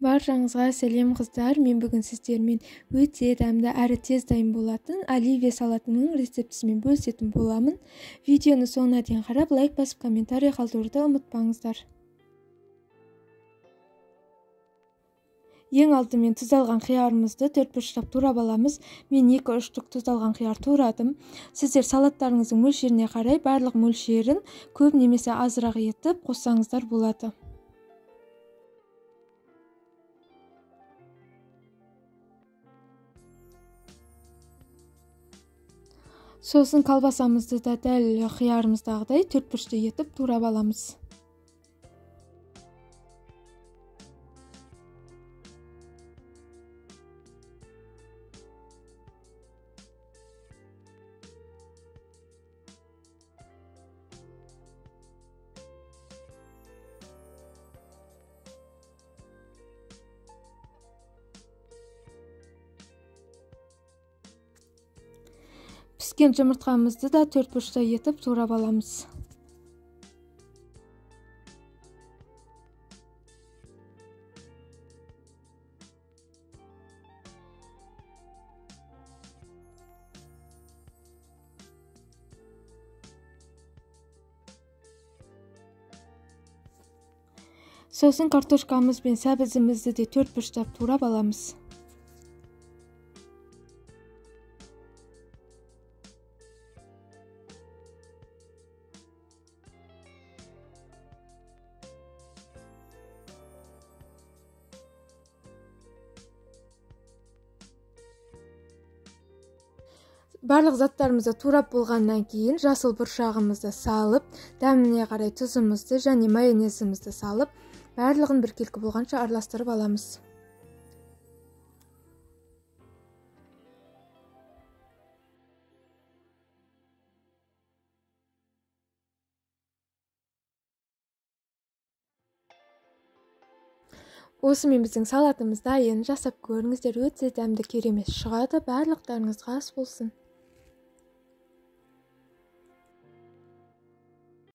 Баршаңызға сәлем қыздар. Мен бүгін сіздермен өте дәмді әрі тез дайын болатын оливье салатының рецептісімен бөлісетін боламын. Видеоны соңына дейін қарап, лайк басып, комментарий қалдыруды ұмытпаңыздар. Ең алдымен тұздалған қиярымызды төрт бұрыштап турап аламыз. Мен 2-3 штук тұздалған қияр турадым. Сіздер салаттарыңыздың мөлшеріне қарай барлық мөлшерін көп немесе азырақ етіп қоссаңыздар болады. Сосын колбасамызды да дәл қиярымыздағыдай төрт бұрышты етіп турап аламыз. Піскен жұмыртқамызды да төрт бұрышты етіп турап аламыз. Сосын картошкамыз бен сәбізімізді де төрт бұрыштап турап аламыз. Барлық заттарымызды турап болғаннан кейін жасыл бұршағымызды салып, дәміне қарай тұзымызды және майонезімізді салып, барлығын біркелкі болғанша араластырып аламыз. Осымен біздің салатымыз дайын. Жасап көріңіздер, өте дәмді керемет шығады. Барлықтарыңызға ас болсын.